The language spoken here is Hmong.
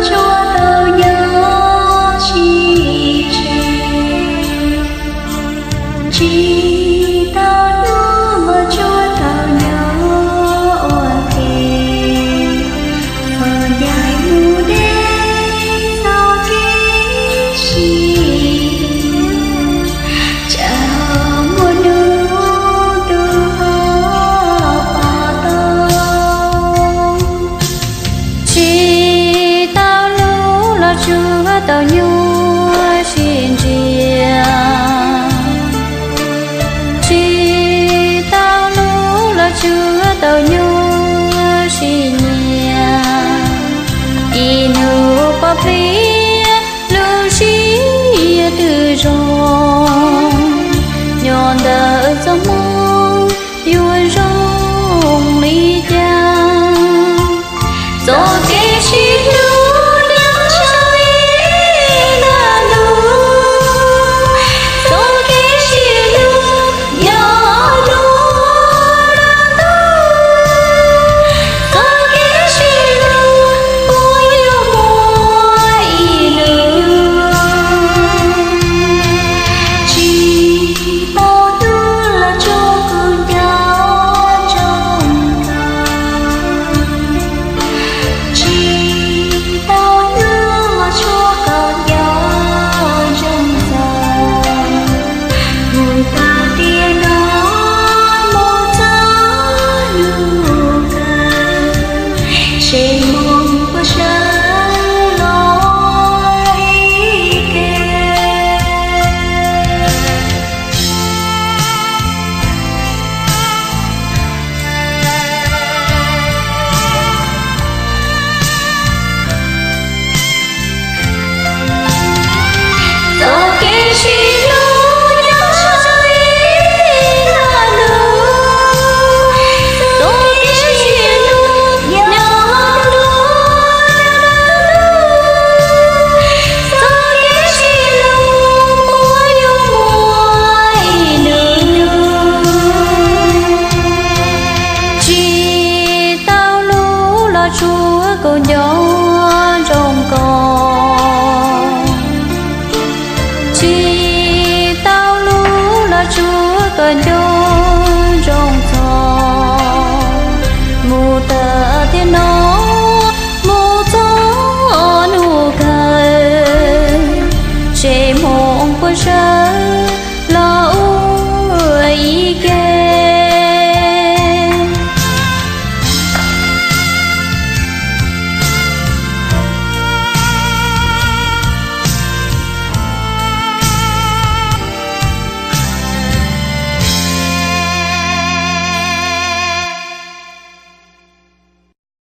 Tsuas tau nyob sib tseg, tsis tau hlub los tsuas tau nyob ua ke, txom nyem mus deb txoj kev sib, tsam ho muaj hnub tus ho pom tau. Tsis tau hlub los tsuas tau nyuaj sib ntsia, tsis tau hlub los tsuas tau nyuaj sib nyiam. Ib hnub pom pliag lub siab twb zoo, nyob ntawm txoj hmoo yuav zoo li cas. Txoj kev sib hlub nyob saum ib tag ntuj, txoj kev sib hlub nyob dua lub ntuj, txoj kev sib hlub puas yuav muaj ib hnub. Tsis tau hlub los tsuas kub nco zoo, tsis tau hlub los tsuas kub nco zoo txog. Mus txog tiam no, mus txog hnub kawg, tseem mus puas sawv los ib ke. Txoj kev sib hlub nyob saum ib tag ntuj, txoj kev sib hlub nyob dua lub ntuj, txoj kev sib hlub puas yuav muaj ib hnub. Tsis tau hlub los tsuas kub nco zoo kawg, tsis tau hlub los tsuas kub nco